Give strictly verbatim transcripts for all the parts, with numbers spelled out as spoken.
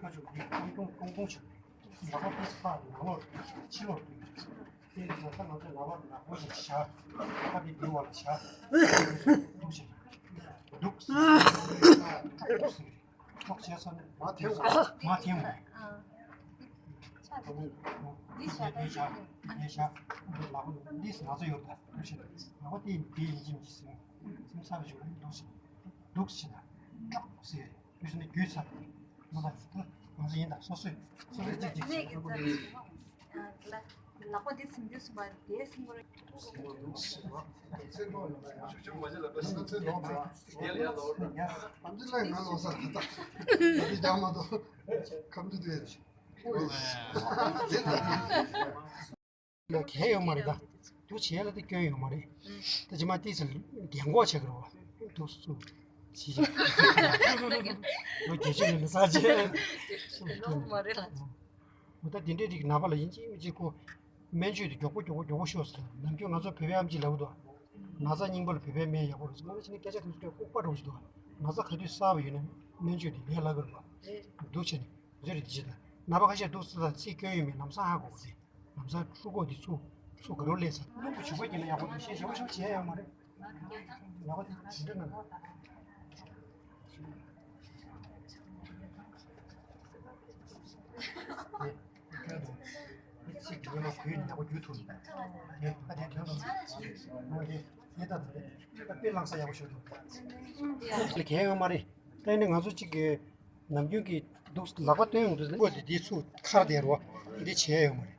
ཁ་ཆུ་འདི་ཀོང་ཀོང་ཀོང་ཀོང་ཆུ། ལག་པ་ཏིས་ཕར་ནང་ལོགས་ཕྱི་ལོགས་འདུག་དེ་ཡིན་ཙང་ད་ང་ཚོས་ལག་པ་ནག་པོ་ཞིག་བཞག་ལག་པ་འདི་འདི་འོག་ལ་བཞག་འདུག་ཟེར། འདུག་ཟེར། འདུག་ཟེར། ཅོག་བྱས་ས་ནས་མ་འཐེན་དགོས། མ་འཐེན་དགོས། འདི་བཞག་འདི་བཞག་འདི་བཞག་ལག་པ་འདི་ང་ཚོ་ཡོད་པ་འདུག་ཟེར། ལག་པ་འདི་འདི་ཡིན་གཅིག་མིན་གཅིག་ཟེར། སེམས་ཚབས་ཆུང་འདུག་ཟེར། འདུག་ཟེར་ན་ཅོག་ཟེར། དུས་སུ་ནི་རྒྱུས་ཚར་ཏེ། མ་དང་ད་ང་ཚོ་ཡིན་ད་སོ་སོས་སོ་སོས་གཅིག་གཅིག་ཟེར། ལག་པ་འདི་ཚིམ་རྒྱུ་སུ་མ་རེད་དེ་སིམ་པོ་རེད། ལ་གལ་ཡོད་མ་རེད་ད། དུ་བྱས་ལ་དེ་སྐྱོན་ཡོད་མ་རེད། ད་ཅི་མ་ཏིས་རྒན་གོག་བྱེད་ཀྱི་རེད་བ། དུ་སུ་ཞིག་ལོ་བརྒྱད་ཅུ་ནས་ལ་ས་བྱས། ལོ་མ་རེད་ལ། འོ་ད་དེ་འདྲའི་རིགས་ནད་པ་ལ་ཡིན་གཅིག་མིན་གཅིག་ཁོ་སྨན་བཅོས་དེ་མགྱོགས་པོ་མགྱོགས་པོ་མགྱོགས་པོ་ཤོག་ཟེར། ནམ་རྒྱུན་ང་ཚོ་བོད་པའི་ཨམ་ཆི་ལབ་འདུག་ན་ཚ་སྙིང་པོ་ལ་བོད་པའི་སྨན་ཡག་པོ་རེད་ཟེར། ང་ཚོ་ཕྱི་ནས་སྐད་ཆ་དུས་ཚོད་ལྐུགས་པ་འགྲོ་བཞིན་འདུག་ན་ཚ་ག་དུས་གསར་པ་ཡོད་ན་སྨན་བཅོས་དེ་ལས་སླ་གི་རེད་བ། འདུག་བྱས་ནས་བཟོས་རེད་དེ་བྱས་ད། ནད་པ་ཁ་ཤས་འདུག་ཟེར་ད་ཚིག་སྐྱོན་ཡོད་མེད་ལམ་སང་ཧ་གོ་གི་རེད། ལམ་སང་ཕྲུ་གུ་འདི་ཚུགས་ཚུགས་ག་རེ་ལས་ས་རླུང་གི་བྱུག་པ་རྒྱབ་ན་ཡག་པོ་འདུག་ཤེས་བྱ་བ་ཤོག་བྱས་ཡོད་མ་རེད། ལག་པ་དེ་དེ་འདྲ་ན། དེ་ཚིག་གི་ཉི་མ་བུད་ཡག་པོ་རྒྱུ་ཐུབ། དེ་ཨ་དེ་དོན་དུ་ཨ་དེ་དེ་ད་དེ་དཔེ་བླངས་ས་ཡག་པོ་ཤོག་འདུག་ལ་གལ་ཡོད་མ་རེད། ད་ནི་ང་ཚོ་གཅིག་གི་ནམ་རྒྱུན་གྱི་འདུག་ལག་པ་སྟོན་ཡོང་དུས་ལ་འདི་ཚུགས་ཁར་དེ་རོ་འདི་བྱས་ཡོད་མ་རེད།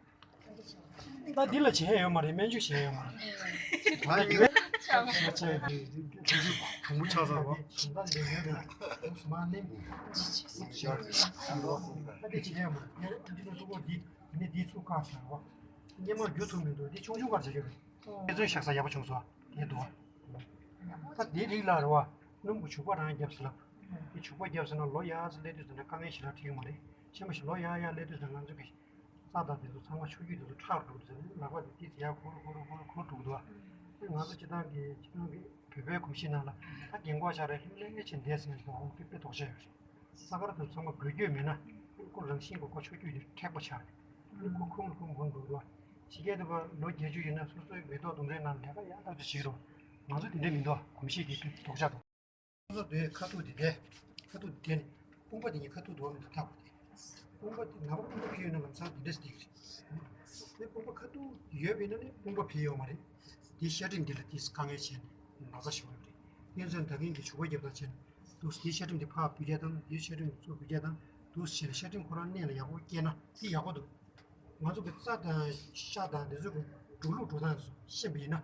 ད་འདི་ལ་བྱས་ཡོད་མ་རེད། སྨན་བཅོས་བྱས་ཡོད་མ་རེད། ད་ཡོད་ཆགས་ཆགས་ཆགས་གོང་བུ་ཆགས་ཚར་བ། ད་འདི་ཡོད་རེད། མ་ནེམ་ད་འདི་བྱས་ཡོད་མ་རེད། འདི་ལ་ཐུག་པ་འདི་ནི་འདི་ཚུགས་ཁར་བཞག་པ། སྙེ་མ་རྒྱུ་ཐུབ་མི་འདུག་འདི་ཆུང་ཆུང་ཁར་བྱས་ཡོད་རེད། དེ་ཚོའི་བཞག་ས་ཡག་པོ་བྱུང་སོང་། དེ་འདུག་བ། ད་དེ་རིགས་ལ་རེད་བ། སྣུམ་གྱི་བྱུག་པ་རང་བརྒྱབ་ཟེར་ལབ། དེ་བྱུག་པ་བརྒྱབ་ཟེར་ན་ལོ་ཡར་ཙམ་སླེབས་དུས་ཙམ་ན་དཀའ་ངལ་ཞེ་དྲག་འཕྲད་ཀྱི་མ་རེད། ཤེས་མ་ཤེས་ལོ་ཡར་ཡར་སླེབས་དུས་ཙམ་ན་ང་ཚོ་གི་རྩ་དང་དེ་ཚོ་ཚང་མ་ཆུ་རྒྱུས་དེ་ཚོ་ཁྲག་འགྲོ་དུས་ཙམ་ན་ལག་པ་དེ་ཏིག་ཙམ་ཡར་འཁོར་འཁོར་འཁོར་འཁོར་འགྲོ་གི་འདུག་བ། ང་ཚོ་སྤྱི་བཏང་གི་སྤྱི་བཏང་གི་བོད་པའི་གོམས་གཤིས་ནང་ལ་ད་རྒན་གོག་ཆགས་རེད་ལྷོད་ལྷོད་བྱས་བསྡད་ཟེར་ནས་འདུག་འོང་དེ་དཔེ་དོགས་ཆ་ཡོད་རེད། ས་ཁར་དུ་ཚང་མ་འགུལ་སྐྱོད་མེད་ན་ཁོ་རང་བཞིན་གྱི་ཁོ་ཆུ་རྒྱུས་དེ་མཁྲེགས་པོ་ཆགས་རེད། ཁོ་ཁུམ་ཁུམ་ཁུམ་འགྲོ་འགྲོ། ཕྱི་རྒྱལ་དུ་བ་ལོ་བརྒྱད་ཅུ་ཡིན་ན་སོ་སོའི་མེ་ཏོག་ལྡུམ་རའི་ནང་ལས་ཀ་ཡག་ཐག་ཆོད་བྱེད་རོགས། ང་ཚོ་དེ་འདྲ་མི་འདུག་གོམས་གཤིས་དེ་དཔེ་དོགས་ཆགས་འདུག་སོ་སོ་དེ་ཁ་ཐུག་དེ་དེ་ཁ་ཐུག་དེ་དེ་ནི་དཔུང་པ་དེ་གཉིས་ཁ་ཐུག་འདུག་མི་འདུག་ཐག་པ་དེ། དཔུང་པ་དེ་ནག་པོ་དཔུང་པ་ཕྱི་ཡོད་ན་ལམ་སང་དེ་འདྲ་སྟེགས་རེད། དེ་དཔུང་པ་ཁ་ཐུག་ཡོད་པ་ཡིན་ན་ནི་དཔུང་པ་ཕྱི་ཡོད་མ་རེད། དེ་ཤ་ཁྲིམས་འདི་ལ་དེ་དཀའ་ངལ་བྱས་ནས་ན་ཚ་ཞིག་ཡོད་རེད། ཡིན་ཚོད་ད་གིན་གྱི་བྱུག་པ་རྒྱབ་དང་བྱས་ནས་འདུག་དེ་ཤ་ཁྲིམས་དེ་ཕར་བུད་རྒྱག་དང་དེ་ཤ་ཁྲིམས་དེ་ཚུར་བུད་རྒྱག་དང་འདུག་བྱས་ནས་ཤ་ཁྲིམས་ཁོ་རང་གནས་ལ་ཡག་པོ་སྐྱེས་ན་དེ་ཡག་པོ་འདུག་ང་ཚོ་གི་རྩ་དང་ཤ་དང་འདི་ཚོ་གི་འགྲོ་ལུགས་འགྲོ་སྟངས་ཚོ་ཤེས་པ་ཡིན་ན།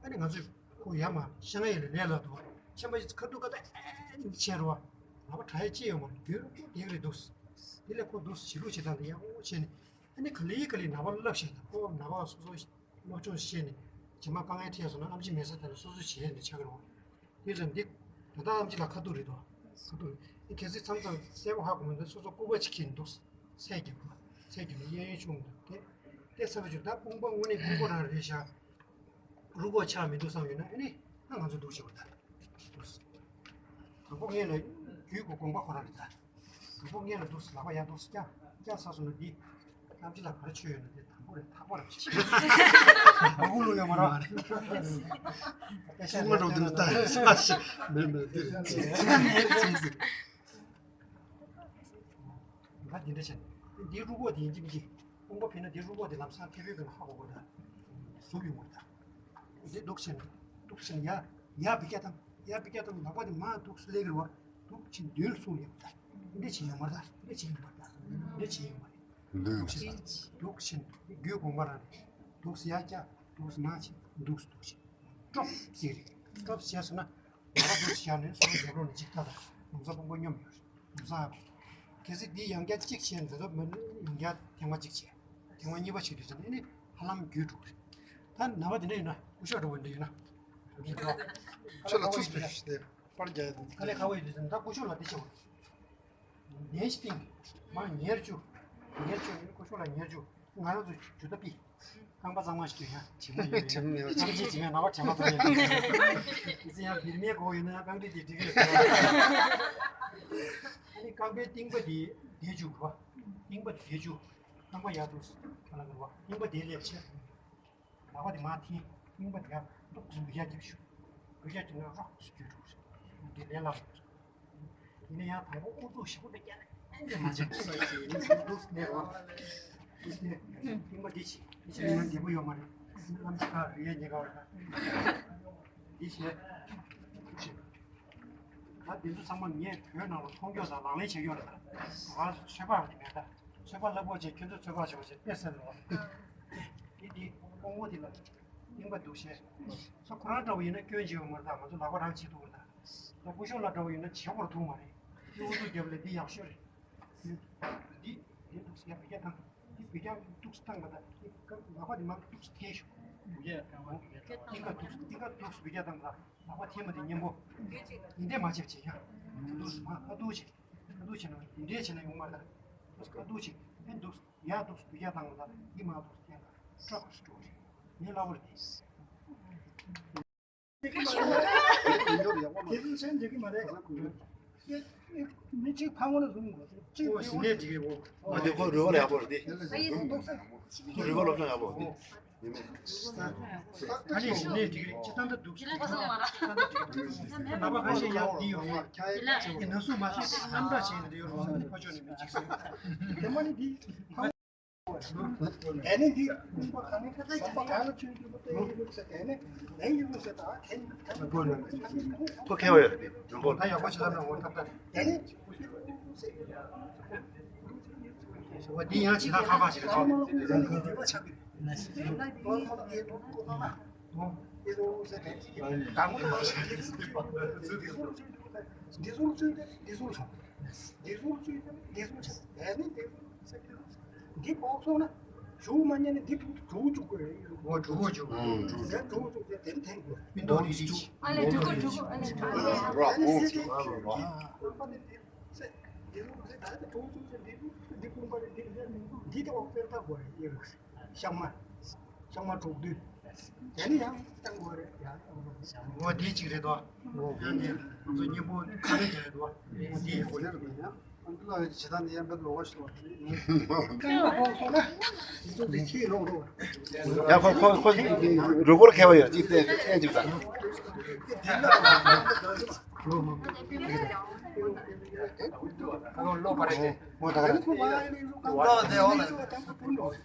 ཨ་ནི་ང་ཚོས་ཁོ་ཡར་མར་ཤ་ང་ཡ་ལ་ལས་སླ་འདུག་ཁྱིམ་པ་ཁ་ཐུག་ཁ་ཐུག་ཨ་ནི་བྱས་རོགས། ནག་པ་དྲག་ཡ་ཅི་ཡོད་མ་རེད། རྒྱུན་རུ་ཁོ་བསྡད་ཀྱི་རེད་འདུག་དེ་ལས་ཁོ་འདུག་བྱེད་ལུགས་བྱེད་སྟངས་དེ་ཡག་པོ་བྱས་ནས་ཨ་ནི་ག་ལེ་ག་ལེ་ནག་པ་བསླབ་བྱས་ན་ཁོ་ནག་པ་སོ་སོ་སློབ་སྦྱོང་བྱས་ནས་རྗེས་མ་དཀའ་ངལ་འཕྲད་སོང་ན་ཨམ་ཆི་མེད་ས་དེ་ལ་སོ་སོས་བྱས་ནས་ཆགས་ཀྱི་རེད། དེ་ཚོ་འདི་ད་ལྟ་ཨམ་ཆི་ལ་ཁ་ཐུག་རེད་དོ། ཁ་ཐུག་རེད། གལ་སྲིད་མཚམས་མཚམས་གསལ་པོ་ཧ་གོ་མི་འདུག་སོ་སོ་སྐུད་པ་ཅིག་ཁྱེར་འདུག་ཚད་རྒྱབ་པ། ཚད་རྒྱབ་ནས་གཡས་གཡོན་ཕྱུང་འདུག་དེ་དེ་ཚ་པོ་ཅིག་ད་དཔུང་པ་དངོས་གནས་དཔུང་པ་རང་རེད་ཤག་རུས་ཁོག་ཆག་མི་འདུག་བསམ་ཡོད་ན་ཨ་ནི་ང་ང་ཚོ་འདུག་བྱེད་པ་ད། དང་པོ་ངས་ལ་རྒྱུད་ཀྱི་དགོངས་པ་ཁོ་རང་རེད་ད། དང་པོ་ངས་ལ་འདུག་ལག་པ་ཡར་འདུག་སྐྱ་སྐྱ་ས་སོང་ན་འདི། ཨམ་ཆི་ལ་ག་རེ་ཆོད་ཡོད་ན་དེ་དང་པོ་རེད། ཐག་པ་རེད། མ་ཀུ་ལུ་ཡོད་མ་རེད། ཤུགས་མ་འགྲོ་འདུག་ད། མེད་མེད་འདི་རེད། ང་འདི་འདྲ་བྱས་ན་འདི་རུས་ཁོག་དེ་ཡིན་གཅིག་མིན་གཅིག་དཔུང་པ་ཕྱིན་ན་འདི་རུས་ཁོག་དེ་ལམ་སང་མཐེ་བོའི་སྒང་ལ་ཧ་གོ་དགོས་ད། ཟུག་ཡོང་བ་ད། འདི་འདུག་བྱས་ན་འདུག་བྱས་ན་ཡར་ཡར་འབུད་རྒྱག་དང་ཡར་འབུད་རྒྱག་དང་ལག་པ་དེ་མར་འདུག་སླེབས་ཀྱི་རེད་བ། འདུག་བྱས་མདུན་ལ་སོང་ཡོང་ད། འདི་བྱས་ཡོང་མ་རེད་ད། འདི་བྱས་ཡོང་མ་རེད་ད། འདི་བྱས་ཡོང་མ་རེད། འདུག་བྱས་ན་འདུག་བྱས་ན་རྒྱུད་དགོངས་པ་རང་རེད། འདུག་སེ་ཡར་བཀྱག་འདུག་སེ་མར་ཕྱིན་འདུག་སེ་འདུག་བྱས། ཀྲོབ་ཟེར་རེད། ཀྲོབ་བྱས་སོང་ན། ང་རང་འདུག་སེ་བཞག་ནས་སོ་སོ་རྒྱབ་ལོགས་ནས་ཅིག་ལྟ་དང་། ལམ་སང་དཔུང་པ་སྙོམས་ཡོད་རེད། ལམ་སང་ཨ་ཁུ། གལ་སྲིད་འདི་ཡང་བསྐྱར་གཅིག་བྱས་ན་འདི་ཚོ་མི་ཡང་བསྐྱར་ཐེངས་མ་གཅིག་བྱས། ཐེངས་མ་གཉིས་པ་བྱེད་དུས་ཙམ་ནས་ནི་ཧ་ལམ་རྒྱུད་འགྲོ་གི་རེད། ད་ནད་པ་འདི་འདྲ་ཡོད་ན་སྐུ་ཞབས་འགྲོ་བ་འདི་ཡོད་ན། ཁྱོད་ལ་ཚུགས་པའི་ཞུ་བདེ་པར་རྒྱག་ཡ་དེ་དཀའ་ལས་ཁག་པོ་ཡོད་དུས་ཙམ་ད་སྐུ་ཞབས་ལ་འདི་བྱེད་དགོས། ནད་གཞི་སྟེང་མ་ཉེར་བཅུ། ཉེར་བཅུ་ཡིན་སྐུ་ཞབས་ལ་ཉེར་བཅུ། ང་རང་ཚོ་ཇུ་ཏ་པི། རྐང་པ་གཙང་མ་ཞིག་ཡོད་ཡ། དྲི་མ་ཡོད་ཡ། དྲི་མ་ཡོད་ཡ། རྐང་རྗེས་དྲི་མས་ནག་པ་དྲི་མ་གཏོང་ཡ། དེ་ཚེ་ཡང་བིར་མའི་སྒོ་ཡོད་ན་ཡང་རྐང་རྗེས་དེ་འགྲིག་གི་ཡོད། རྐང་པའི་རྟིང་པ་དེ་བདེ་བཅུག་རོ། རྟིང་པ་དེ་བདེ་བཅུག་རྐང་པ་ཡར་འདུག་ཁ་ལ་གི་རོ། རྟིང་པ་དེ་སླེབས་བྱས། ལག་པ་དེ་མར་འཐེན། རྟིང་པ་དེ་ཡར་འདུག་སུ་ཡར་རྒྱབ་ཤུ། འགུལ་རྒྱག་གི་ན་རོགས་སུ་རྒྱུ་འགྲོ་ཞིག་འདི་ལས་སླ་བོ། ཡིན་ན་ཡང་དང་པོ་ཨུ་ཚུགས་ཞིག་པོ་འདྲ་རྒྱག་ན་ཨེ་འདྲ་མ་བྱེད་ཀྱི་ས་ཞིག་ཡིན་ཞིག་འདུག་སུ་གནས་རོགས། འདུག་སུ་གནས། རྟིང་པ་འདི་བྱེད། འདི་བྱེད་ན་འདི་པོ་ཡོད་མ་རེད། ལམ་ཞིག་ཁ་རེད་ཉེ་ག་བར་ཁ། འདི་བྱེད། འདུག་བྱེད། ད་འདི་ཚོ་ཚང་མ་ངས་བོད་ནང་ལ་མཐོང་རྒྱུ་དང་ལག་ལེན་བྱེད་རྒྱུ་རེད། ད་ང་ཚོ་ཚོད་དཔག་དེ་མེད་ད། ཚོད་དཔག་སླ་པོ་བྱས། ཁྱོད་ཚོ་ཚོད་དཔག་བྱེད་པ་བྱས་དཔེ་སྲིད་རེད་བ། འདི་འདི་ཕོ་མོ་འདི་ལ་རྟིང་པ་འདུག་བྱས། ས་ཁོ་རང་འདྲ་བོ་ཡིན་ན་སྐྱོན་བྱེད་པ་མ་རེད། ད་ང་ཚོ་ལག་པ་རང་བྱེད་ཐུབ་རེད་ད། ད་སྐུ་ཞབས་ལགས་འདྲ་བོ་ཡིན་ན་བྱེད་དགོས་ཐུག་མ་རེད། འདི་ཨུ་ཚུགས་རྒྱབ་ལ་འདི་ཡག་ཤོས་རེད། འདི་འདི་འདུག་སེ་ཡར་འབུད་རྒྱག་བཏང་། འདི་འབུད་རྒྱག་འདུག་སེ་བཏང་ག་ད། འདི་ཀ་ལག་པ་འདི་མར་འདུག་སེ་འཐེན་ཤོག་འདི་ཀ་འདུག་སེ་འདི་ཀ་འདུག་སེ་འབུད་རྒྱག་བཏང་ག་ད། ལག་པ་འཐེན་པ་དེ་མཉམ་པོ། འདི་འདྲས་མ་བྱེད་བྱེད་ཡ། འདུག་སེ་མར་ཨ་འདུག་བྱེད། ཨ་འདུག་བྱེད་ན་འདི་འདྲས་བྱེད་ན་ཡོང་མ་རེད་ད། འདུག་སེ་ཨ་འདུག་བྱེད། ཨ་འདུག་སེ་ཡར་འདུག་སེ་འབུད་རྒྱག་བཏང་ག་ད། འདི་མར་འདུག་སེ་འཐེན་ག་ད། ཀྲོག་སེ་འགྲོ་རེད། ངས་སླ་པོ་རེད་དེ། དེ་ཚོ་ཆེན་འཇིག་གི་མ་རེད། མི་གཅིག་ཕ་ངོ་ལ་བཟུང་དགོས། གཅིག་ཨོ་ཞི་ནས་འགྲིག་གི་རེད་པོ། ཨོ་དེ་ཁོ་རུས་པ་ལ་ཡག་པོ་རེད་དེ། ཁོ་རུས་པ་སློབ་སྦྱོང་ཡག་པོ་རེད་དེ། ད་ནི་ཞི་ནས་འགྲིག་གི་རེད། སྤྱིར་བཏང་ད་འདུག་ཞི་ནས་འགྲིག་གི་རེད། སྤྱིར་བཏང་ད་འདུག་ཞི་ནས་ལག་པ་ཁ་ཤས་ཡར་འདི་ཡོང་བ། ཁྱེད་ན་ཟུག་མ་ཟུག་རྣམ་གྲངས་བྱས་ནས་འདི་ཡོང་བ་ནི་ཕ་ཕྱོགས་ནས་མི་འགྲིག་ཟེར། དེ་མ་ནི་འདི། དེ་ནས་འདི་ཁུངས་པ་གང་ནས་ཁ་ཚ་ཞིག་པ་གང་ལ་ཆུང་ཆུང་པོ་ཏོ་ཡིན་ལུགས་ཟེར། དེ་ནས་ལན་ཡིན་ལུགས་ཟེར། ད་དེ་ནས་ཁོ་མཁས་པ་ཡོད་རེད། ཡོང་གོ། ད་ཡག་པོ་ཞིག་ལབ་ན་འོ་ཐབས་ད། དེ་ནས་འོ་འདི་ཡང་ཇི་ལྟར་ཁ་པར་ཞིག་རེད་དོ། འདི་ཚོ་ལ་ཆགས་ཀྱི་འདུག་འདི་ཚོ་ལ་ཆགས་ཀྱི་འདུག་འདི་ཚོ་ལ་ཆགས་ཀྱི་འདུག་འདི་ཚོ་ལ་ཆགས་ཀྱི་འདུག་འདི་ཚོ་ལ་ཆགས་ཀྱི་འདུག་འདི་ཚོ་ལ་ཆགས་ཀྱི་འདུག་འདི་ཚོ་ལ་ཆགས་ཀྱི་འདུག་འདི་ཚོ་ཚུད་ཚོད་འདི་ཚོ་ཆ་དེ་ནི་འདི་ཚོ་ཚད་འདི་ཚོ་འདི་ཕོག་སོང་ན་གཞུག་མ་ཉན་ནས་འདི་ཕུག་གྲུ་བཅུག་དགོས་རེད། འོ་གྲུ་བཅུག་ཨང་གྲུ་བཅུག་དེ་གྲུ་བཅུག་དེ་དེ་འཐེན་དགོས། སྤུན་ཏོག་རིགས་རིགས། ཨ་ལས་གྲུ་གུ་གྲུ་གུ་ཨ་ལས་གྲུ་གུ། རོ་ཨོ་ཚུ་ཨ་རོ་རོ། འདི་ཚོ་ཚད་འདི་ཚོ་ཚད་ད་གྲུ་བཅུག་དེ་འདི་འདི་ཕུག་པ་རེད། འདི་འདི་ཕོག་པའི་ལྟ་དགོས་རེད། ཡེ་རེད། ཤག་མ། ཤག་མ་དྲུག་བདུན། དེ་ནི་ཡང་བཏང་དགོས་རེད་ཡ། འོ་དེ་གཅིག་རེད་དོ། ཡང་ནི་ང་ཚོ་མཉམ་པོ་ཁ་ནི་དེ་རེད་དོ། འོ་དེ་ཡིན་དགོས་ཡ། ཨ་འདི་ལ་ཇི་ལྟར་ནི་ཡང་འབད་ལོག་པ་ཞིག་ལོག་རྐང་པ་ཕོག་སོང་ན་འདི་ཚོ་འདི་ཁྱེད་ལོག་རོགས། ཡ་ཁོ་ཁོ་ཁོ་རུས་པོར་མཁས་པ་ཡོད་ཅིག་བལྟས་བལྟས་ཅིག་དང་།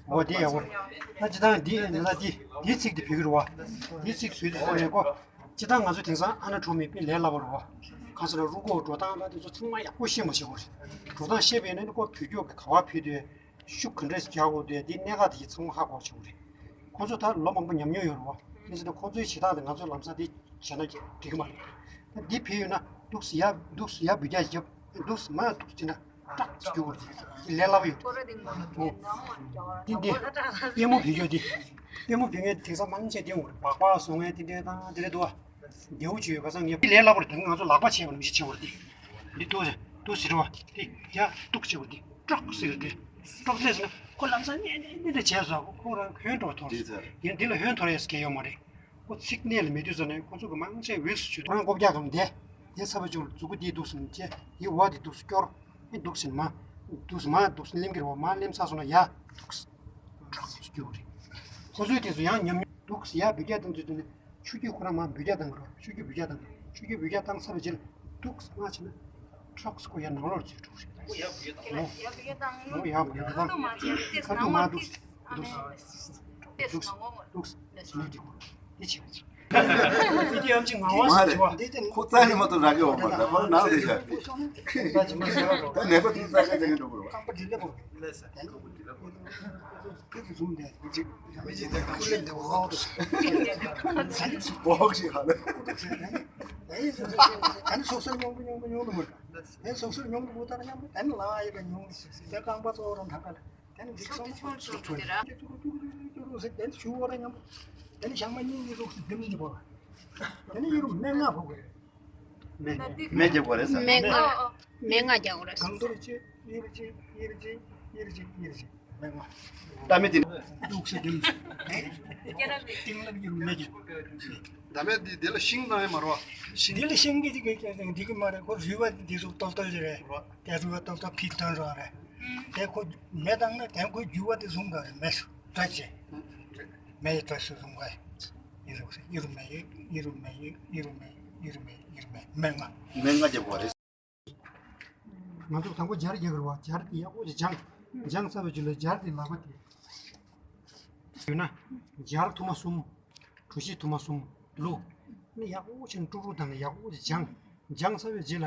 ཨོ་དེ་ཡག་པོ་རེད། ད་ཅི་ཐང་འདི་ནི་ལ་འདི་འདི་ཚིག་འདི་བོད་ཀྱི་རེད་བ། འདི་ཚིག་བཟོས་ཏེ་སོང་ཡས་ཀོ། ཅི་ཐང་ང་ཚོ་དེང་སང་ཨ་ན་ཁྲོ་མི་དཔེ་ལས་སླ་པོ་རེད་བ། གང་ཟེར་ན་རུས་ཁོག་འགྲོ་སྟངས་ལ་དེ་ཚོ་ཚང་མ་ཡག་པོ་ཤེས་མ་ཤེས་པ་རེད། འགྲོ་སྟངས་ཤེས་པ་ཡིན་ན་ནི་ཀོ་བོད་སྐྱོར་གྱི་ག་བ་ཕུད་དུས་ཤུགས་ག་འདྲས་རྒྱག་དགོས་དུས་འདི་གནད་འགག་དེ་ཚང་མ་ཧ་གོ་ཆོག་རེད། ཁོང་ཚོ་ད་ལོ་མང་པོ་ཉམས་མྱོང་ཡོད་རེད་བ། དེ་ཚོ་ནི་ཁོང་ཚོའི་བྱེད་སྟངས་དེ་ང་ཚོའི་ལམ་སང་དེ་བྱས་ན་འགྲིག་གི་མ་རེད། ད་འདི་བུད་ཡོད་ན་འདུག་སེ་ཡར་འདུག་སེ་ཡར་འབུད་རྒྱག་བརྒྱབ་འདུག་སེ་མར་འདུག་སེ་བྱས་ན་ཏྲག་ཅིག་རྒྱུག་དགོས་རེད། དེ་ལས་སླ་པོ་ཡོད་རེད། འོ། འདི་འདི་པུས་མོ་འབུད་རྒྱུ་འདི། པུས་མོ་འབུད་མཁན་དེང་སང་མང་ཆེ་བསྡད་ཡོད་རེད། སྦག་སྦག་བཟོ་མཁན་དེ་འདྲས་དང་དེ་འདྲས་འདུག་བ། མདེའུ་བྱས་ཡོད་པ་སང་ངས་འདི་ལས་སླ་པོ་རེད། ད་ང་ཚོ་ལག་པ་བྱས་པ་ནང་བཞིན་བྱེད་དགོས་རེད། འདི་འདུག་སེ་འདུག་སེ་རེད་བ། འདི་ཡར་འདུག་བྱེད་དགོས། འདི་ཀྲོག་སེ་རེད། འདི་ཀྲོག་སེ་ཟེར་ན་ཁོ་ལམ་སང་ཉལ་ཉལ་ཉལ་ཉལ་བྱས་སོང་། ཁོ་རང་ཧོན་འགྲོ་ཐོར་སོང་། ཡིན་འདི་ལ་ཧོན་ཐོར་ཡས་སྐལ་ཡོད་མ་རེད། ཁོ་ཚིག་གནད་ལ་མེད་དུས་ཙམ་ནས་ཁོ་ཚོ་གི་མང་ཆེ་འོས་སུ་ཆུད། ཁོ་རང་ལྐོག་རྒྱག་གམ་བསྡད། དེ་ཚ་བ་ཅུང་མཛུ་གུ་འདི་འདུག་སེ་བྱས། དེ་འོག་འདི་འདུག་སེ་སྐྱོར། ཨེ་འདུག་སེ་མར། འདུག་སེ་མར་འདུག་སེ་ལེམ་གྱི་རེད་བ། མར་ལེམ་ཚར་སོང་ན་ཡར་འདུག་སེ་ཀྲོག་སེ་སྐྱོར་རེད། ཁོ་ཚོའི་དེ་ཚོ་ཡང་ཉམས་མྱོང་འདུག་སེ་ཡར་འབུད་རྒྱག་བཏང་དུས་ཙམ་ནས་ཆུ་རྒྱུས་ཁོ་རང་མར་འབུད་རྒྱག་བཏང་གི་རེད། ཆུ་རྒྱུས་འབུད་རྒྱག་བཏང་། ཆུ་རྒྱུས་འབུད་རྒྱག་བཏང་ཚར་བའི་རྗེས་ལ་འདུག་སེ་མར་བྱས་ན་ཀྲོག་སེ་ཁོ་ཡར་ནང་ལོགས་ལ་ཚུད་འགྲོ་གི་རེད། ཁོ་ཡར་འབུད་རྒྱག་བཏང་། འོ་ཡར་འབུད་རྒྱག་བཏང་། ཁ་ཐུག་མར་འདུག་སེ། འདུག་སེ། འདུག་སེ། འདུག་སེ། འདི་བྱེད་པ་ཅིག། འདི་ཡང་ཅིག་ངག་དབང་ཟེར་བ། ཁོ་རྩ་ནས་མ་གཏོགས་རག་གི་ཡོད་མ་རེད། ཁོ་ནང་ལ་བཞག་གི། ད་ནད་པ་དེ་རྩ་ཆེན་བྱེད་མཁན་འགྲོ་དགོས་རེད་བ། རྐང་པ་འདི་སླེབས་པ་རེད། ལས་ས་ཁོ་གི་འདི་ལ་བ། ཁོ་གི་ཟུམ་དེ་ཅིག་མི་ཅིག་དེ་ཁོ་ལེན་དེ་འོག་ཏུ། འོག་ཞིག་ཧ་ལས། ད་ནི་སོ་སོར་ཉོང་གི་ཉོང་གི་ཉོང་གི་མ་རེད། ཨེ་སོ་སོར་ཉོང་གི་མོ་ད་ཉམས་པོ་ད་ནི་ལ་ཡི་ལ་ཉོང་གི་ཟེར་ཟེར། དེ་རྐང་པ་གཙོ་བོ་རང་ཐག་པ་ལ། དེ་ནི་འགྲིག་སོང་། ཚུར་ཚུར་ཚུར་དེ་ར། ཏུ་རུ་ཏུ་རུ་ཏུ་རུ་ཟེར། དེ་ནི་ཞུ་བོ་ར་མཉམ་པོ། དེ་ནི་ཞག་མ་གཉིས་གཉིས་ལོག་སུ་ལྡེམ་གཉིས་པོ་ར། དེ་ནི་ཡུ་རུ་སྨན་ལྔ་ཕོག་གི་རེད། སྨན་སྨན་རྒྱག་དགོས་རེད་ཟེར། སྨན་ལྔ། སྨན་ལྔ་རྒྱག་དགོས་རེད། གང་དོར་གཅིག་གཉིས་གཅིག་གཉིས་གཅིག་གཉིས་གཅིག་གཉིས་གཅིག་མེད་ང་། ད་མེད་དེ། འདུག་སེ་དེ་མི་ཤེས། ཏིང་ལབ་ཡུལ་མེད་ཀྱི། ད་མེད་དེ་དེ་ལ་ཤིང་དང་ཡང་མ་རོ། ཤིང་། དེ་ལ་ཤིང་གི་དེ་གི་འགྲིག་གི་མ་རེད། ཁོ་རུལ་བ་དེ་ཚོ་ཏོག་ཏོག་ཞིག་རེད། དེ་རུལ་བ་ཏོག་ཏོག་ཕིག་ཐོན་རོགས་རེད། དེ་ཁོ་མེ་བཏང་ན་དེ་ཁོ་རྒྱུ་བ་དེ་བཟུང་ག་རེད། མེ་སུ་བཀྲ་ཆེ། མེ་ཡི་བཀྲ་སུ་བཟུང་ག་ཡི་རུ་ཡི་རུ་མེ་ཡི་ཡི་རུ་མེ་ཡི་ཡི་རུ་མེ་ཡི་ཡི་རུ་མེ་ཡི་རུ་མེ་མེ་ང་། མེ་ང་རྒྱབ་པ་རེད། ང་ཚོ་དང་པོ་སྦྱར་རྒྱག་གི་རེད་བ། སྦྱར་དེ་ཡག་པོ་ཅིག་སྦྱངས། སྦྱངས་ཚར་བའི་རྗེས་ལ་སྦྱར་དེ་ལག་པ་དེ་ཡོད་ན། སྦྱར་ཐུར་མ་གསུམ། གྲོ་ཞིབ་ཐུར་མ་གསུམ་བླུགས། ནི་ཡག་པོ་ཅིག་དཀྲུག་དཀྲུག་བཏང་ནས་ཡག་པོ་ཅིག་སྦྱངས། སྦྱངས་ཚར་བའི་རྗེས་ལ།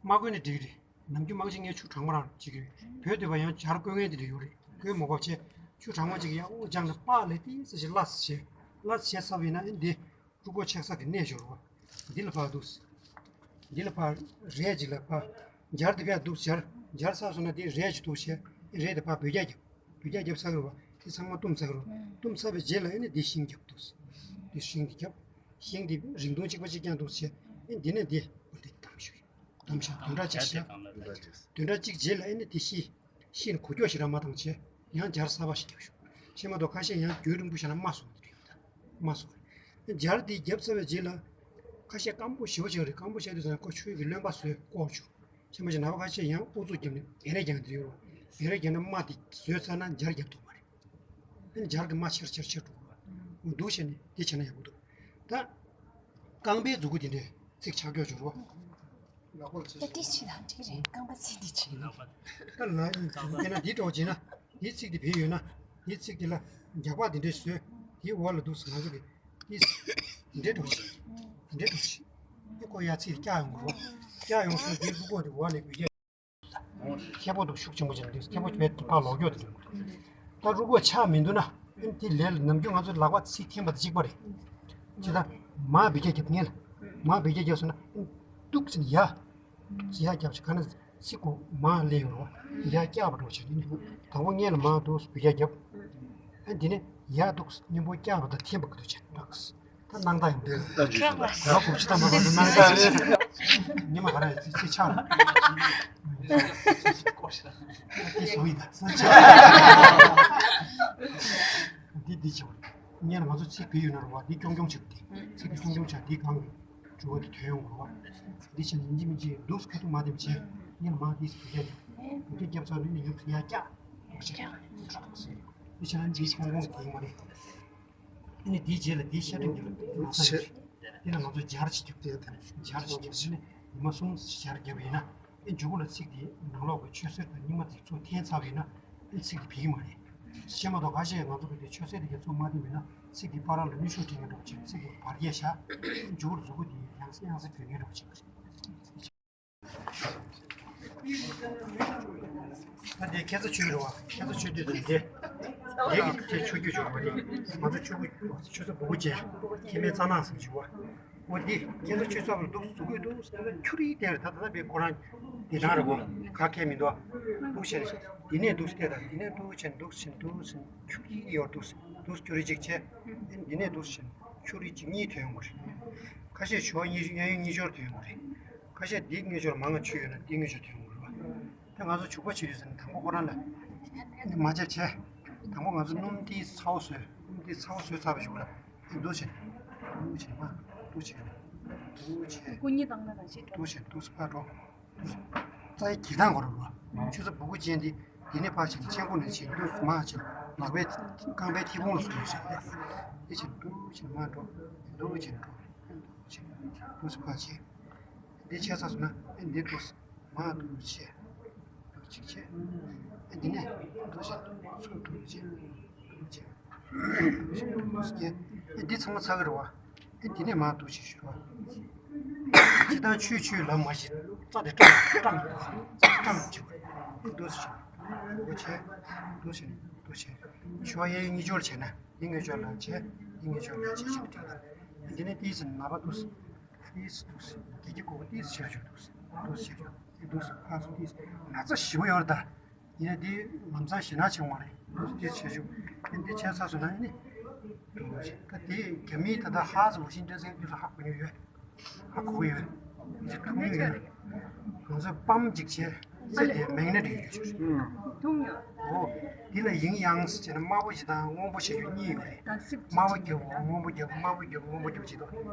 མ་བསྐོལ་ནས་འགྲིག་གི་རེད། ནམ་རྒྱུན་མང་ཆེ་ངས་ཆུ་གྲང་མོ་རང་བྱེད་ཀྱི་ཡོད། བོད་དུ་བ་ཡང་སྦྱར་བསྐོལ་མཁན་དེ་འདྲ་ཡོད་རེད། བསྐོལ་མ་དགོས་བྱས། ཆུ་གྲང་མོ་ཅིག་ཡག་པོ་སྦྱངས་ནས་པགས་ལས་ཏིག་ཙམ་ཞིག་སླ་ཙམ་བྱས། སླ་ཙམ་བྱས་ཚར་བ་ཡིན་ན་ཨེ་འདི། རུས་ཁོག་ཆགས་ས་གི་གནས་སྦྱོར་བ། འདི་ལ་ཕར་འདུག་འདི་ལ་ཕར། རས་ཅིག་ལ་ཕར། སྦྱར་འདི་ཕར་འདུག་སྦྱར། སྦྱར་ཚར་སོང་ན་འདི་རས་ཅིག་འདུག་བྱས། རས་འདི་ཕར་འབུད་རྒྱག་རྒྱབ། འབུད་རྒྱག་རྒྱབ་ཚར་གི་རེད་བ། འདི་ཚང་མ་བཏུམས་ཚར་གི་རེད་བ། བཏུམས་ཚར་བའི་རྗེས་ལ་ཨེ་ནི་འདི་ཤིང་རྒྱབ་འདུག་འདི་ཤིང་འདི་རྒྱབ། ཤིང་འདི་རིང་ཐུང་གཅིག་པ་གཅིག་རྐྱང་འདུག་བྱས། ཨེ་འདི་ནས་འདི་འདི་བསྡམས་ཤིག་བསྡམས་ཤིག་བདུན་ཕྲག་གཅིག་བཞག་བདུན་ཕྲག་གཅིག་བྱས་ལ་ཨེ་ནི་འདི་ཤི། ཤི་ནས་གོ་རྒྱུ་ཞིག་ར་མ་བཏང་བྱས། ཡང་སྦྱར་གསར་པ་ཞིག་རྒྱབ་ཤོག་བྱས་མ་གཏོགས་ཁ་ཤས་ཡང་རྒྱུན་རིང་པོ་བཞག་ན་རྨ་སོང་གི་རེད། རྨ་སོང་གི་རེད། སྦྱར་འདི་བརྒྱབ་ཚར་བའི་རྗེས་ལ། ཁ་ཤས་སྐམ་པོ་ཞེ་པོ་ཅིག་རེད། སྐམ་པོ་བཤད་དུས་ཙམ་ཁོ་ཆུ་གི་རློན་པ་བཟོས་བཀོག་ཆོག་བྱས་མ་ཅིག་ནག་པ་ཁ་ཤས་ཡང་ཨུ་ཚུགས་བརྒྱབ་ནས་བེ་རེ་རྒྱག་འདི་ཡོད་རེད། བེ་རེ་རྒྱག་ན་རྨ་འདི་བཟོས་ཚར་ན་སྦྱར་རྒྱབ་ཐུབ་མ་རེད། ཨ་ནི་སྦྱར་གྱི་རྨ་ཆེར་ཆེར་ཆེར་འགྲོ་གི་རེད། འདུག་བྱས་ནས་འདི་བྱས་ན་ཡག་པོ་འདུག་ད། རྐང་པའི་མཛུ་གུ་འདི་འདྲའི་ཚིགས་ཆག་སྐྱོ་འབྱོར་བ། ད་འདི་ཕྱི་ལ་འགྲིག་རེད། རྐང་པ་ཚིགས་འདི་ཕྱི་ལ། ད་ལ་ཡིན་ཙང་དེ་ན་འདི་འདྲ་བོ་བྱས་ན། འདི་ཚིགས་འདི་བེད་ཡོད་ན། འདི་ཚིགས་འདི་ལ་རྒྱག་པ་འདི་འདྲའི་བཟོས། འདིའི་འོག་ལ་འདུག་ང་ཚོ་གི་འདི་འདི་འདྲའི་འདྲ་བོ་བྱས། འདི་འདྲའི་འདྲ་བོ་བྱས། འདི་ཀོ་ཡ་ཚིགས་བཀྱག་ཡོང་གི་རེད། བཀྱག་ཡོང་སོང་། འདིའི་རུས་ཁོག་འདི་འོག་ནས་བེད་རྒྱག་ཁེ་པོ་འདུག་ཤུགས་ཆེན་པོ་ཅན་འདུག་ཁེ་པོ་བེད་ཕར་ལོག་རྒྱུ་དེ་འདུག་ད་རུས་ཁོག་ཆག་མི་འདུག་ན། ཨེ་འདི་ལས་ལ་ནམ་རྒྱུན་ང་ཚོ་ལག་པ་ཚིགས་འཐེན་པ་དང་གཅིག་པ་རེད། ཇི་ལྟར་མར་བེད་རྒྱག་རྒྱབ་ངེས་ལ། མར་བེད་རྒྱག་རྒྱབ་སོང་ན་ཨེ་འདུག་ཅིག་ཡ། ཡ་རྒྱབ་ཅིག་ག་ན་ཚིགས་གུ་མར་སླེབས་ཡོང་རོགས། ཡ་བཀྱག་པ་འགྲོ་བྱས་ནི། དང་པོ་སྔོན་ལ་མར་འདུག་བེད་རྒྱག་རྒྱབ། ཨ་འདི་ནས་ཡ་འདུག་སྙིང་པོ་བཀྱག་པ་དང་འཐེན་པ་གི་འདུག་བྱས་འདུག་ད་སྣང་དག་ཡིན་འདུག་ད་ཇུས་ཞུ་ད། ང་གོམས་གཤིས་དང་མ་བར་དུ་སྣང་དག་རེད། ཉི་མ་ག་རེ་ཚིག་ཚིག་ཆག་ལ། འདི་བཟོ་ཡིན་ད་ས་ཆག་འདི་འདི་བྱས་པ་རེད། སྔོན་ལ་ང་ཚོ་ཚིག་བེད་ཡོད་ན་རུ་བ་འདི་རྐྱོང་རྐྱོང་བྱེད་པ་དེ། ཚིག་འདི་རྐྱོང་རྐྱོང་བྱ་འདི་གང་གི་དྲི་བ་དེ་ཐོན་ཡོང་དགོས་བ། འདི་བྱས་ནས་ཡིན་གཅིག་མིན་གཅིག་འདུག་ཁ་ཐུག་མ་དེ་བྱས། སྔོན་ལ་མ་འདི་བེད་རྒྱག་རྒྱབ། བེད་རྒྱག་རྒྱབ་ཚར་ནས་ནི་ཡོད་ཡ་བཀྱག་འདུག་བྱས། འདི་བྱས་ན་འདི་ཁོང་ཁོང་གི་དེ་ཡིན་པ་རེད། ཨ་ནི་དེའི་རྗེས་ལ་དེའི་ཤ་སྒྲིམ་གྱི་ལ་ནགས་ཚལ་ཡོད། དེ་ལ་ང་ཚོ་སྦྱར་ཅིག་རྒྱབ་སྟེ། སྦྱར་ཅིག་རྒྱབ་ནས་ཉི་མ་གསུམ་སྦྱར་རྒྱབ་ཡིན་ན། ཨ་མཇུག་གུ་ལ་ཚིགས་དེ་ནང་ལོགས་ཀྱི་ཆུ་སེར་དང་སྙིགས་མ་དེ་ཚུར་འཐེན་ཚར་བ་ཡིན་ན། ཨ་ཚིགས་དེ་བི་གི་མ་རེད། ཤེས་མ་གཏོགས་ཁ་ཤས་ང་ཚོ་གི་དེ་ཆུ་སེར་དེ་ག་ཚུར་མ་འཐེན་པ་ཡིན་ན། ཚིགས་དེ་བར་ལ་ནུས་ཤུགས་སྤྲད་མཁན་འདྲ་བོ་བྱས། ཚིགས་དེ་བར་རྒྱས་བཞག་མཇུག་གུ་མཛུ་གུ་དེ་ཡང་སེ་ཡང་སེ་བུད་མཁན་འདྲ་བོ་བྱས། ད་དེ་ཁ་ཚ་ཆོས་རེད་བ། ཁ་ཚ་ཆོས་དུས་དང་དེ། ལས་ཀྱི་དེ་ཆོས་རྒྱུད་སྦྱོར་བ་རེད། ང་ཚོ་ཆོས་སྐུ་ཆོས་ཚོགས་སྦུ་གུ་ཅན། མཁལ་མའི་རྩ་ནག་ཟེར་ཞུ་བ། འོ་འདི་ཁ་ཚ་ཆོས་ཚོགས་པར་འདུག་ཟུག་གུ་འདུག་ཁྱུ་རིགས་དེར་ད་ད་ལྟ་བའི་ཁོ་རང་འདི་རང་རེད་བ། ག་ཁེ་མི་འདུག་འདུག་བྱས་ནས་འདི་ནས་འདུག་སྟེ་དང་འདི་ནས་འདུག་བྱས་འདུག་བྱས་འདུག་ཁྱུ་རིགས་ཡོད་འདུག་འདུག་ཁྱུ་རིགས་གཅིག་བྱས། འདི་ནས་འདུག་བྱས་ཁྱུ་རིགས་གཅིག་གཉིས་ཐོན་ཡོང་གི་རེད། ཁ་ཤས་ཞོ་གཉིས་གཉིས་གཉིས་སྦྱོར་ཐོན་ཡོང་གི་རེད། ཁ་ཤས་འདི་དངོས་འབྱོར་མང་ང་ཆུ་ཡོད་ན་འདི་དངོས་འབྱོར་ཐོན་དགོས་རེད་བ། ད་ང་ཚོ་བྱུག་པ་བྱེད་དུས་ཙམ་དང་པོ་ཁོ་རང་ལ་མ་བྱས་བྱས། དང་པོ་ང་ཚོ་སྣུམ་འདི་ཚ་བོ་བཟོས། སྣུམ་འདི་ཚ་བོ་བཟོས་ཚར་བའི་གཞུག་ལ་འདུག་བྱས། འདུག་བྱས་མ་འདུག་བྱས། འདུག་བྱས། སྐུ་ཉིད་བཏང་ན་རང་ཤེས་འགྲོ། འདུག་བྱས་འདུག་སེ་ཕར་འགྲོ། རྩ་ཡི་གྱེས་སྟངས་གོ་རུ་རོ། ཆུ་ཚ་སྦུ་གུ་ཅན་འདི་འདི་ནས་ཕར་ཕྱིན་ནས་མཆན་ཁུང་ནས་ཕྱིན་འདུག་མར་ཕྱིན་ལག་པའི་རྐང་པའི་མཐེ་བོང་ལ་སོང་ཟེར་ཏེ། འདི་ཕྱིན་འདུག་ཕྱིན་མར་འགྲོ། འདུག་ཕྱིན་འགྲོ། འདུག་ཕྱིན་འདུག་སེ་ཕར་ཕྱིན། འདི་ཆད་ཚར་སོང་ན་ཨེ་འདི་འདུག་སེ་མར་འདུག་ཕྱིན། འདུག་ཅིག་ཕྱིན། ཨེ་འདི་ནས་འདུག་ཕྱིན་ཚུར་འདུག་ཕྱིན། འདུག་ཕྱིན། འདི་ཚང་མ་ཚར་གི་རེད་བ། ཨེ་འདི་ནས་མར་འདུག་ཅིག་ཞུ་བ། ཅི་ལྟར་ཆུས་ཆུས་ལམ་མ་བཞིན་རྩ་དེ་བཀྲམ་བཀྲམ་བཀྲམ་བྱེད་དགོས། ཨེ་འདུག་ཅིག་འདུག་བྱེད། འདུག་བྱེད། འདུག་བྱེད། ཞུ་བ་ཡ་ཡིག་གཉིས་སྦྱོར་བྱས་ན་ཡིག་གཉིས་སྦྱོར་ལ་བྱེད། ཡིག་གཉིས་སྦྱོར་ལ་བྱེད་ཅིག་འགྲིག་ལ། ཨེ་འདི་ནས་ཏིས་ནག་པ་འདུག་ཏིས་འདུག་སྒྱེ་སྒྱེ་གོ་གོ་ཏིས་ཆེར་ཆུ་འདུག་འདུག་ཆེར་ཆུ་འདུག་ཕར་ཚུར་ཏིས་ན་ཚ་ཞི་བོ་ཡོད་རེད་ད། ཡིན་ན་འདི་ལམ་སང་ཞེད་སྣང་ཆེ་བ་མ་རེད། འདི་བྱས་ཞུ། འདི་བྱས་ཚར་སོང་ན་ནི། ད་དེ་རྒྱ་མིའི་ད་ལྟ་ཧ་ཟི་ཝ་ཤིང་ཏོན་ཟེར་རྒྱུ་ལ་ཧ་གོ་མྱོང་ཡོད། ཧ་གོ་གི་ཡོད། འདི་ཐུག་མྱོང་ཡོད། ང་ཚོས་པམ་ཅིག་བྱས། ཚེ་དེ་མེག་ནེ་ཊིག་ཡོད་ཀྱི་ཞུ། ཐུང་ཡོད། འོ། འདི་ལ་ཡིན་ཡང་ཟེར་བྱས་ན་དམར་པོ་ཞིག་དང་སྔོན་པོ་ཞིག་ཡོད་གཉིས་ཡོད་རེད། དམར་པོ་རྒྱབ་འོ། སྔོན་པོ་རྒྱབ། དམར་པོ་རྒྱབ། སྔོན་པོ་རྒྱབ་བྱེད་དོ།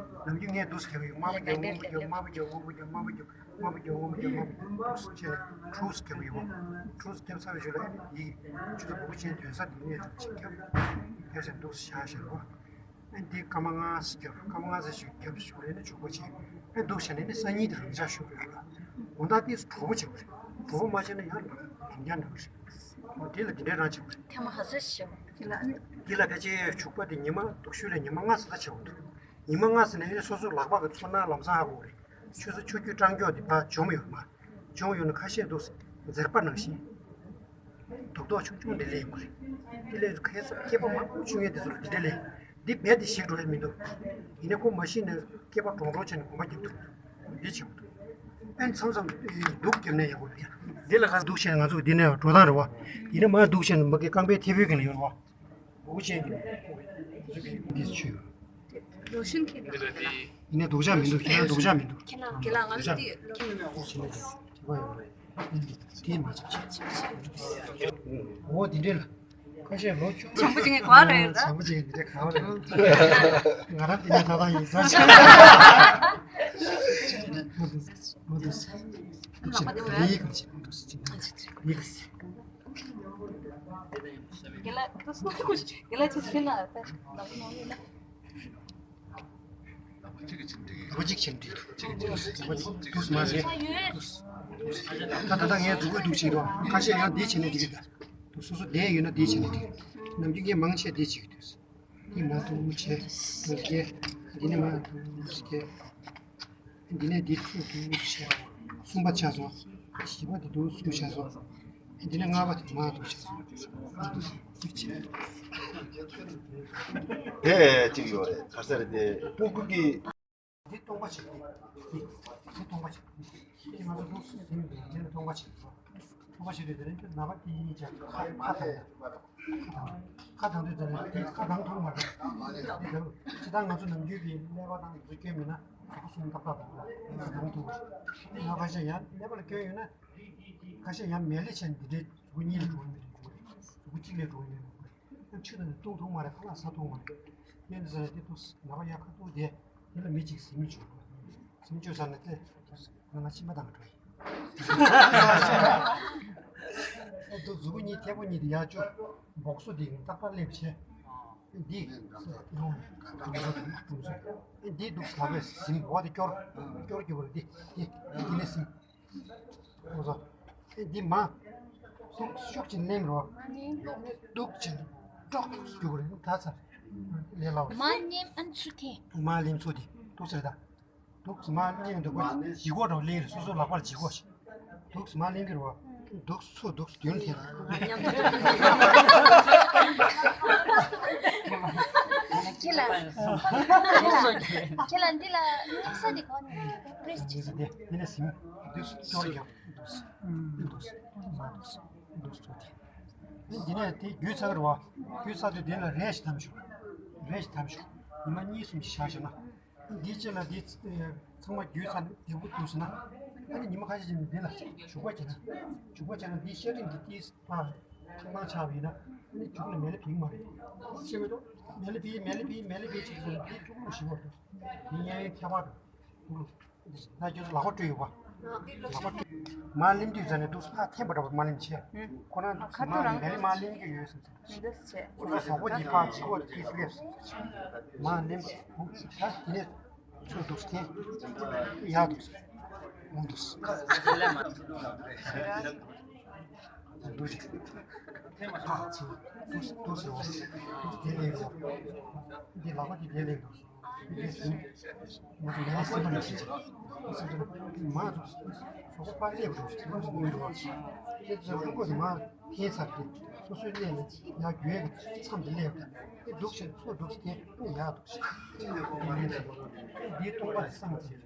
ནམ་རྒྱུན་ངས་འདུག་སེ་རྒྱབ་ཡོད། དམར་པོ་རྒྱབ། སྔོན་པོ་རྒྱབ། དམར་པོ་རྒྱབ། སྔོན་པོ་རྒྱབ། དམར་པོ་རྒྱབ། དམར་པོ་རྒྱབ། སྔོན་པོ་རྒྱབ། དམར་པོ་རྒྱབ། འདུག་སེ་བྱས་ནས་དྲུག་སེ་རྒྱབ་ཡོད། དྲུག་སེ་རྒྱབ་ཚར་བའི་ཞོར་ལ་ཡིན་ཆུ་ཚོད་དགུ་ཅན་དོན་ས་འདི་ནས་ཅིག་རྒྱབ། རྒྱབ་ཟེར་འདུག་སེ་བཞག་བཞག་རོ། ཨ་འདི་སྐར་མ་ལྔ་ཙམ་རྒྱབ། སྐར་མ་ལྔ་ཙམ་ཞིག་རྒྱབ་ཞོར་ལ་ནི་ཆུ་ཚོད་ཅིག་ཨ་འདུག་བྱས་ནས་ནི་སང་ཉིན་དེ་རང་འཇགས་ཞུ་དགོས་ལ། དགོང་དག་དེ་གྲོགས་པོ་བྱེད་དགོས་རེད། གྲོགས་པོ་མ་བྱས་ན་ཡང་ལམ་རྒྱག་འགྲོ་གི་རེད། འོ་དེ་ལ་དེ་འདྲའི་རང་བྱེད་དགོས་རེད། ཐེངས་མ་ཧ་ཟ་ཞེས་པ། འདི་ལ་ཕལ་ཆེར་བྱུག་པ་དེ་ཉི་མ་སྡུག་ཤོས་ལ་ཉི་མ་ལྔ་ཙམ་ད་བྱེད་དགོས་འདུག་ཉི་མ་ལྔ་ཙམ་ནས་ནི་སོ་སོའི་ལག་པ་གི་ཚོར་སྣང་ལམ་སང་ཧ་གོ་གི་རེད། ཆུ་ཚོད་ཆུ་རྒྱུན་སྲང་སྐྱོགས་དེ་ཕར་འཇོམས་ཡོད་མ། འཇོམས་ཡོད་ན་ཁ་ཤས་འདུག་འཛེར་པ་ནང་བཞིན། རྡོག་རྡོག་ཆུང་ཆུང་དེ་ལེན་དགོས་རེད། དེ་ལས་ཁ་སང་སྐེད་པ་མང་པོ་ཆུང་ཡས་དེ་ཚོ་ལ་དེ་འདྲ་ལེན། འདི་རྦད་དེ་ཞིག་འགྲོ་ཡས་མི་འདུག་ཡིན་ནའི་ཁོ་མ་ཤི་ནས་སྐེད་པ་གྲོང་གྲོང་བྱས་ནས་གོམ་པ་རྒྱབ་འདུག་འདི་བྱེད་དགོས་འདུག་ཨན་མཚམས་མཚམས་སྡུག་རྒྱབ་ནས་ཡག་པོ་རེད། འདི་ལ་ཁ་སྡུག་བྱས་ནས་ང་ཚོ་འདི་ནས་འགྲོ་སྟངས་རེད་བ། ཡིན་ནའི་མ་སྡུག་བྱས་ནས་མ་གི་རྐང་པའི་མཐེ་བོའི་གི་ལ་ཡོད་རེད་བ། འུ་ཅན་གྱི་འདི་ཆུ། ལོ་ཤིན་ཁྱེད་ལ། ཡིན་ནའི་སྡུག་ཅག་མི་འདུག་ཁྱེད་རང་སྡུག་ཅག་མི་འདུག་ཁྱེད་རང་ཁྱེད་རང་ང་ཚོ་འདི་ལོ་ཤིན། འོ་དེ་འདྲས་ལ། ཁ་ཤས་ལོ་ཆུང་། བྱང་བུ་ཅིག་ངས་གོ་བ་རེད་ད། བྱང་བུ་ཅིག་འདི་འདྲས་ག་བ་རེད། ང་རང་འདི་ནས་ད་ད་ཡིན་ས་ཆེ། འོ་དེ་འོ་དེ་འདི་ཡིན་ག་ཅིག་འོ་དེ་འདི་ཡིན་ག་ཅིག་དགེ་ལགས་དུས་སུ་དགེ་ལགས་ཅི་ཟེར་ན་ད་ལག་ནང་ཡོད་ན། ལོ་གཅིག་བྱས་ནས་འགྲིག་འདུག་དུས་སུ་མ་ཟད། ད་ད་ལྟ་ངས་མཛུབ་གུ་འདུག་བྱེད་དོ། ཁ་ཤས་ཡང་འདི་བྱས་ནས་འགྲིག་གི་འདུག་སོ་སོ་བསྡད་ཡོད་ན་འདི་བྱས་ནས་འགྲིག་ནམ་རྒྱུན་ངས་མང་ཆེ་འདི་བྱེད་ཀྱི་འདུག་འདི་མ་འདུག་བྱས་འདུག་སྐྱེ། འདི་ནས་མ་འདུག་སྐྱེ། འདི་ནས་འདི་ཚུར་འདུག་བྱས། གསུམ་པ་ཆགས་སོང་། བཞི་པ་དེ་འདུག་གསུམ་ཆགས་སོང་། འདི་ནས་ལྔ་པ་དེ་མ་འདུག་ཆགས་སོང་། འདུག་སེ་བྱས། དེ་གཅིག་ཡོད་རེད། ག་ས་རེད་དེ་སྤུ་གུ་གི། འདི་སྟོང་པ་བྱེད་དགོས། འདི་འདི་སྟོང་པ་བྱེད་དགོས། འདི་ང་ཚོ་འདུག་སེ་ཟིན་པའི་འདི་ནས་སྟོང་པ་བྱེད་དགོས། སྟོང་པ་བྱེད་དུས་དེ་རིང་ཁྱོད་ནག་པ་འདི་གཉིས་བྱས་ཁ་ཁ་དང་། ཁ་དང་དུས་ཙམ་ནས་འདི་ཁ་གང་ཐུག་མ་རེད། འདི་ལྟ་བུ་སྤྱིར་བཏང་ང་ཚོ་ནམ་རྒྱུན་གྱི་ཀླད་པ་དང་འདི་ཚོ་སྐྱོན་མིན་ན་གཟུགས་པོ་གསུམ་ཏག་ཏག་དང་ཁ་གང་ཐུག་པ་རེད། འདི་ང་ཁ་ཤས་ཡང་ཀླད་པ་ལ་སྐྱོན་ཡོད་ན་ཁ་ཤས་ཡང་མལ་ལས་ཆེན་འདི་འདྲའི་གཟུགས་པོ་གཉིས་ལས་འགྲོ་བའི་མི་རེད་འགྲོ་གི་རེད། གཟུགས་པོ་གཅིག་ལས་འགྲོ་བའི་མི་རེད་འགྲོ་གི་རེད། ཆུ་དང་བཏུང་ཐུབ་མ་རེད། ཁ་ལག་ཟ་ཐུབ་མ་རེད། ཡིན་དུས་ཙམ་ནས་འདི་འདུག་ནག་པ་ཡར་ཁ་ཐུག་བསྡད། དེ་ལ་མི་གཅིག་ཟིན་མི་བྱུང་། ཟིན་བྱུང་ས་ནས་དེ་ང་ང་མཆིན་པ་བཏང་གི་འགྲོ་ཡིན། ཨ་འདུག་གཟུགས་པོ་གཉིས་མཐེ་བོ་གཉིས་དེ་ཡར་བཅུག་སྦུག་སོ་དེ་རྟག་པར་སླེབས་བྱས། འདི་ཡོང་། འདི་འདུག་ལག་པས་ཟིན་འོ་དེ་སྐྱོར་སྐྱོར་རྒྱུ་བར་འདི་འདི་འདི་ནས་ཟིན། འོ་ཟོ། འདི་མ། ཤུགས་ཤུགས་ཀྱིས་ནེམ་རོ། འདུག་ཅིང་ཀྲོག་རྒྱུ་བར་ད་ཚར། ལས་སླ་བ། མ་ནེམ་ཨན་ཚུ་ཐེ། མ་ལེམ་ཚུ་དེ་འདུག་ཟེར་ད། འདུག་མ་ལེམ་འདུག་གོ་ལྗིད་ཁོག་རོ་ལེན་སོ་སོ་ལག་པར་ལྗིད་ཁོག་ཤིག་འདུག་མ་ལེན་གི་རོ། འདུག་ཚུ་འདུག་རྒྱུན་ཐེ། ཁྱེད་ལ། ཁྱེད་ལ་འདི་ལ་དམིགས་བསལ་འདི་གོ་ནས་པྲེས་ཅིག་འདི་ནས་ཟིན། འདུག་སྐྱོར་རྒྱབ་འདུག་འདུག་མ་འདུག་འདུག་ཚུ་ཐེ། འདི་ནས་དེ་རྒྱུས་ཚ་གི་རོ། རྒྱུས་ཚ་དུས་དེ་ལ་རས་ཤིག་དམ་ཞུ། རས་ཤིག་དམ་ཞུ། ཉི་མ་གཉིས་གསུམ་ཞིག་བཞག་ཞོག་ན། འདིའི་རྗེས་ལ་འདི་ཚང་མ་རྒྱུས་ཚར་ནས་བདེ་པོ་འདུག་ཟེར་ན། ཨ་ནི་ཉི་མ་ཁ་ཤས་ཤིག་ནས་འདི་ལ་བྱུག་པ་བྱས་ན། བྱུག་པ་བྱས་ན་འདིའི་ཤ་རིང་གི་ཏིས་ཕར་ཐང་ཐང་ཆགས་པ་ཡིན་ན། ཨ་ནི་རྒྱུ་ལ་མེ་ལེ་ཕིག་མ་རེད། ཤེས་མི་འདུག་མེ་ལེ་ཕིག་མེ་ལེ་ཕིག་མེ་ལེ་ཕིག་ཅིག་ཟེར་ན་འདི་ཐུག་ལུགས་ཞིག་བར་འདུག་འདི་གཡས་གཡོན་ཁྱད་པར་འདུག་ཐུག་ལུགས། ད་ཁྱོད་ཚོ་ལག་པ་བཀྲུས་ཡོད་པ། ལག་པ་བཀྲུས། མར་ལེན་དུས་ཙམ་ནས་འདུག་ཕར་འཐེན་པ་འདྲ་བོ་མར་ལེན་བྱས། ཁོ་རང་འདུག་ཁ་ཐུག་མར་རང་མེ་ལེ་མར་ལེན་གྱི་ཡོད་བསམ་ཚེ། མི་འདུག་བྱས། ཁོ་ཚོ་གཟུགས་པོ་འདི་ཕར་ལྗིད་ཁོག་ཏིས་སླེབས་སོང་། མར་ལེན་པ་འདུག་ད་དེ་ནས་ཚུར་འདུག་འཐེན། ཡར་འདུག་འོང་འདུག་འདུག་ཅིག་འདུག་འདུག་ཟེར་བ། འདུག་དེ་ལེགས་འདུག་འདི་ལག་པ་འདི་དེ་ལེགས་འདུག་འདི་ཟིན། ང་ཚོ་ལས་སེམས་པ་ནས་ཤེས་ཆེ། སེམས་ཚོར་མ་འདུག་ཟོག་པོ་པར་སླེབས་འགྲོ་ཟིན་མ་ཟིན་མིན་འགྲོ། དེ་ཚོ་ལུག་གོ་དེ་མ་འཐེན་ཚར་ཏེ་སོ་སོའི་གནས་ནས་ཡར་རྒྱུད་ཀྱི་མཚམས་དེ་སླེབས་ཏེ་འདུག་ཟེར་ཚུར་འདུག་ཟེར་ཏེ་ཡར་འདུག་ཟེར། འདིའི་སྟོང་པ་སངས་ཟེར།